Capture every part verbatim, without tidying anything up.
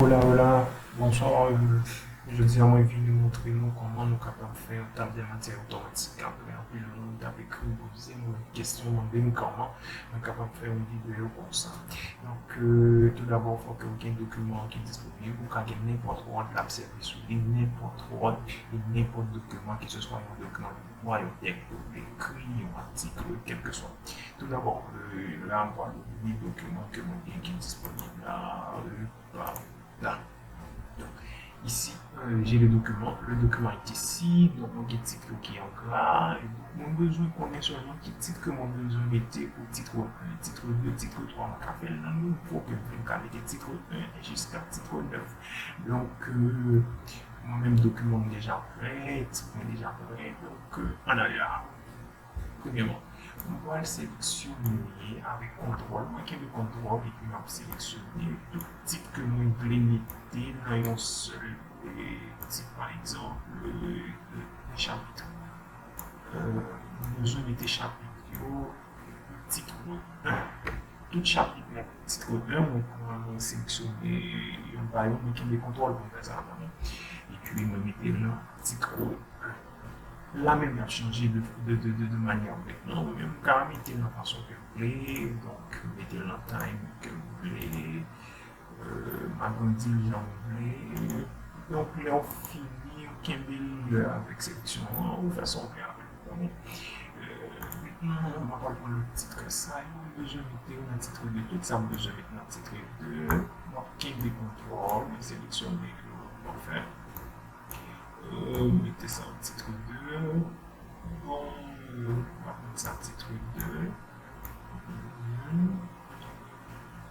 Hola, hola, bonswa. Euh, jodi a, mwen vini montre nou kòman nou kapab fè yon tab dè matyè otomatik. Apre, anpil moun t ap ekri m, poze m kesyon, mande m kòman mwen kapab fè yon videyo konsa. Donk, euh, tou dabò, fòk ou gen dokiman ki disponib. Ou ka gen nenpòt Word l ap sèvi sou li, nenpòt Word, e nenpòt dokiman, keseswa yon dokiman de vwa, yon tèks ou ekri, yon atik, kèlkeswa. Tou dabò, euh, la, m pral ouvri dokiman ke mwen gen ki disponib la, euh, pa la. Donk, isi, euh, j'ai le document. Le document est ici. Donk, mwen gen tit yo ki an gra. E donk, mwen bezwen konnen sèlman ki tit ke mwen bezwen mete pou tit en, tit de, tit twa. Mwen ka fè l nan nivo ke m vle. M ka mete tit en jiska tit nèf. Donk, euh, mwen menm, dokiman m deja prè, tit mwen deja prè. Donk, euh, ann ale la. Premyèman, mwen pral seleksyone avèk kontwòl. Mwen kenbe kontwòl epi m ap seleksyone tout tit ke mwen vle mete nan yon sèl, e, tit, pa egzanp, e, e, e, chapit. E, mwen bezwen mete chapit yo tit en. Tout chapit nan tit en, mwen pran, mwen seleksyone youn pa youn, mwen kenbe kontwòl pou m fè sa, tande. Epi mwen mete l nan tit en. La menm, y ap chanje de, de, de, de, de manyè. Mentnan, mwen menm, m ka mete l nan fason ke m vle, donk, mete l nan time ke m vle, euh, m agrandi l jan m vle. Donk, lè w fini, w kenbe l avèk seleksyon an, ou fè sa w vle avè l, w konnen. Euh, mentnan, m ap al pran lòt tit sa yo, m bezwen mete yo nan tit de, tout sa m bezwen mete nan tit de, m ap kenbe kontwòl, mwen seleksyone yo, pafè. Euh, mete sa an tit de. Bon, euh, m ap met sa tit de. Mhm.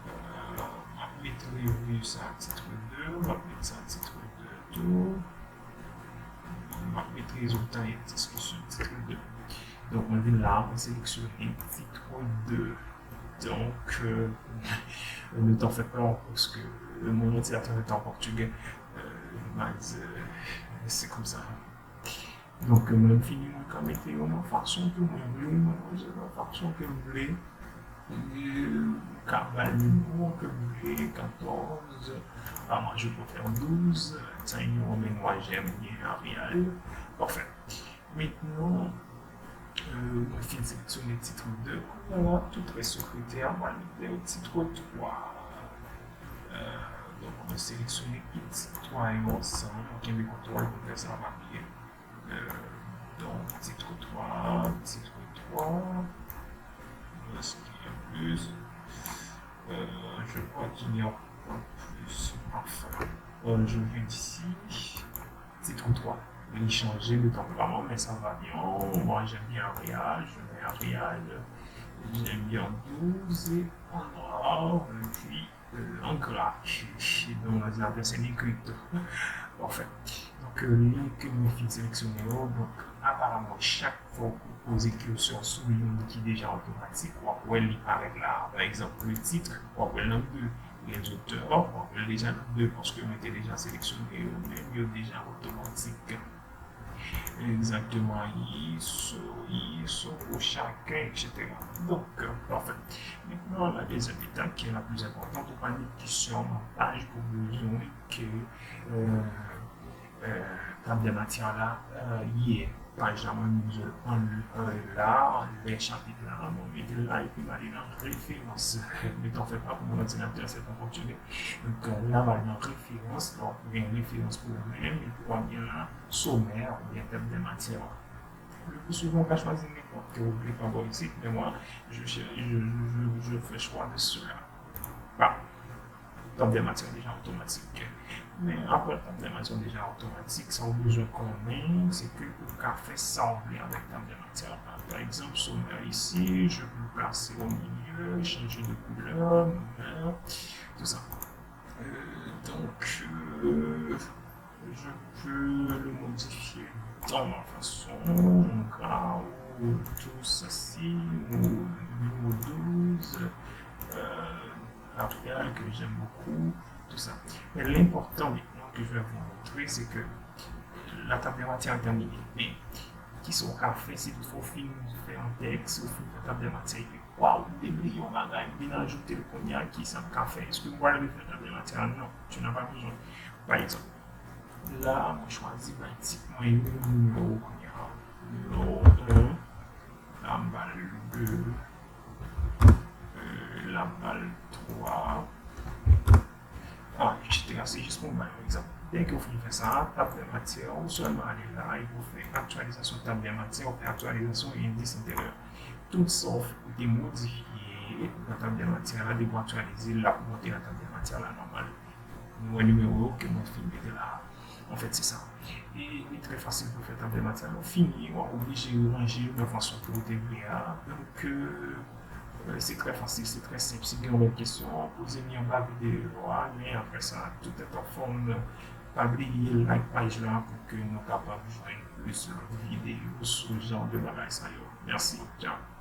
Euh, m ap met revi sa tit de. M ap met sa tit de tou. M ap met rezilta yon diskisyon tit de. Donk, mwen vin la, mwen seleksyone tit de. Donk, euh, ne t'en fais pas, paske mwen yon ti atann an pòtugè. Euh, mas, euh, c'est comme ça. Donk, mwen fini, mwen ka mete yo nan fason ke mwen vle, mwen range nan fason ke m vle. E, m ka ba l nivo ke m vle, katòz, pa mwa, je préfère douze, Tiny Roman, moi j'aime bien Arial. Pafè. Mentnan, euh, mwen fin seleksyone tit de. Kounye a la, tout rès yo kritè a, mwen mete yo tit twa. Euh, donk, mwen seleksyone tit twa yo ansanm, mwen kenbe kontwòl pou m fè sa pa bliye. Euh, donk, tit twa, tit twa. Est-ce qu'il y a plus? Euh, je crois qu'il n'y a pas plus. Enfin, euh, je viens d'ici. Tit twa. Li chanje de tanperaman, men sa va bien. Moi, j'aime bien Arial, je mets Arial. J'aime bien douze et en noir, et puis euh, an gra, donk, òdinatè se li ki tou. Pafè. Donk, euh, li ke mwen fin seleksyone yo, donk, aparaman, chak fwa ou poze kesyon sou youn ki deja otomatik, w ap wè li parèt la. Pa egzanp, le titre, w ap wè l nan de. Les auteurs, w ap wè l deja nan de, paske mwen te deja seleksyone yo, men yo deja otomatik. Egzakteman, iso, iso pou chaken, etsetera. Donk, pafè. Mentnan, la dezyèm etap ki la pli enpòtan, ou pa met kesyon nan paj ou bezwen ke, euh, euh, tab dè matyè la, euh, ye. Paj la, mwen bezwen anlè la, anlè chapit la, mwen mete l la, epi m ale nan referans. Ne t'en fais pas, pou mwen òdinatè se pa fonksyone. Donk, la, m ale nan referans, donk, gen referans pou ou menm, epi w ap gen la, sommaire oubyen thème de matière. Le plus souvent, ou ka chwazi nenpòt ke ou vle pa bò isit, men mwen, je, je, je, je, je fais choix de cela. Bon, tab de matière deja otomatik. Men apre tab de matière deja otomatik, sa ou bezwen konnen, se ke ou ka fè sa ou vle avèk tab de matière la. Pa egzanp, sommaire ici, je peux le placer au milieu, changer de couleur, tout ça. Euh, donc, euh, je peux le modifier dans ma façon, en gras, ou tout ceci, ou numéro douze, euh, Arial, que j'aime beaucoup, tout ça. Mais l'important maintenant que je vais vous montrer, c'est que la table des matières est terminée. Mais, kisa ou ka fè si toutfwa ou fin fè yon tèks, ou fin fè tab de matyè, epi waw, m te bliye yon bagay, m vin ajoute l kounye a, kisa m ka fè? Èske m pral refè tab de matyè a? Non, tu N a pa bezwen. Pa egzanp, la, mwen chwazi bay tit mwen yon nimewo kounye a. Nimewo en, la, m ba l de, la, m ba l twa, ah, etsetera. Se jis pou m bay yon egzanp. Dèke w fin fè sa, tab dè matyè, ou sèlman ale la, epi w fè aktyalizasyon tab dè matyè, ou fè aktyalizasyon endis enteryè. Tout sa w te modifye nan tab dè matyè la, depi w aktyalize l, l ap monte nan tab dè matyè la nòmal. Nou wè nimewo yo ke mwen fin mete la. Anfèt, se sa. E li trè fasil pou fè tab dè matyè la. Ou fini, w ap oblije ranje l nan fason ke ou te vle a. Donk, euh, se trè fasil, se trè senp. Si gen yon lòt kesyon, poze li anba videyo a. Men apre sa, tout est en forme. Pa bliye like paj la pou ke nou kapab jwenn plis lòt videyo sou jan de bagay sa yo. Mèsi. Tchao.